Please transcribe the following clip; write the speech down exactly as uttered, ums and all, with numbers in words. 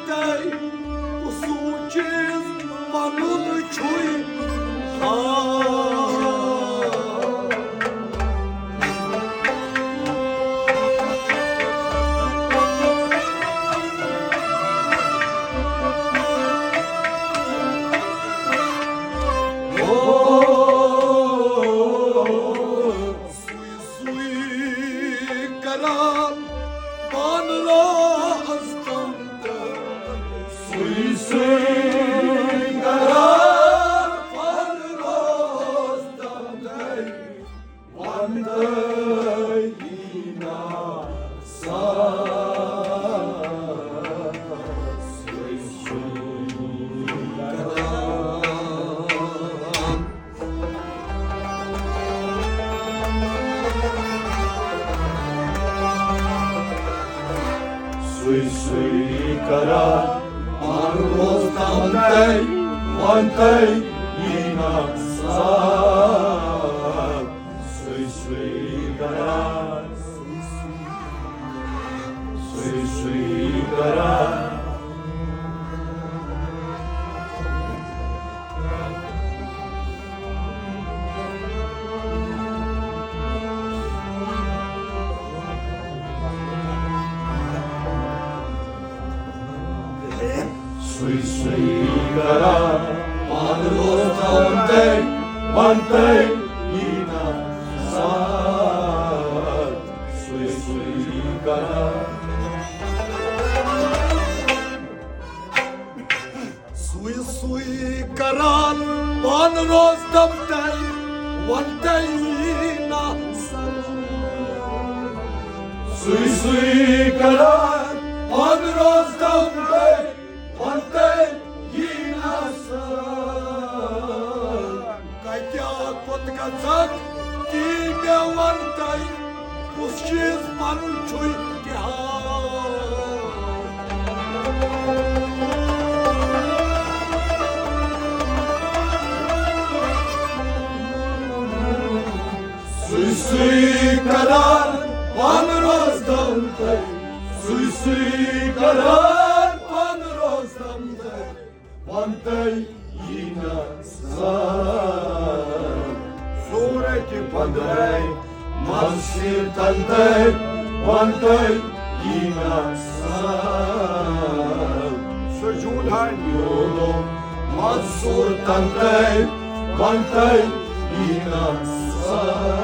تۄہہِ کُسُے چیٖز پَنُن چھُے ہاو۔ سُے سُے کران پانہٕ راز تام تہٕ سُے سُے کران پانہٕ راز تام تہٕ وندے نا سا سُے سُے کران۔ سُے سُے کران، پانہٕ روز تام تۄہہِ، وۄنۍ تۄہہِ یی نا سا۔ سُے سُے کران، سُے سُے کران۔ سُے سُے کران، پانہٕ روز تام تۄہہِ، وۄنۍ تۄہہِ یی نا سَر۔ سُے سُے کران۔ سُے سُے کران، پانہٕ روز تام تۄہہِ، وۄنۍ تۄہہِ یی نا سَر۔ سُے سُے کران، پانہٕ روز تام تۄہہِ، وۄنۍ تۄہہِ یی نا سَر۔ کتہِ کوٚت گژھکھ، تی مےٚ وَن تۄہہِ، کُس چیٖز پَنُن چھُے تہِ ہاو۔ سُے سُے کران، پانہٕ روز تام تۄہہِ، سُے سُے کران، پانہٕ روز تام تۄہہِ۔ وۄنۍ تۄہہِ یی نا سَر۔ سورہ تہِ پندرے، منٛز شیر تن تۄہہِ، وۄنۍ تۄہہِ یی نا سَر۔ سجود ہاے۔ یولو، منٛز سور تن تۄہہِ، وۄنۍ تۄہہِ یی نا سَر۔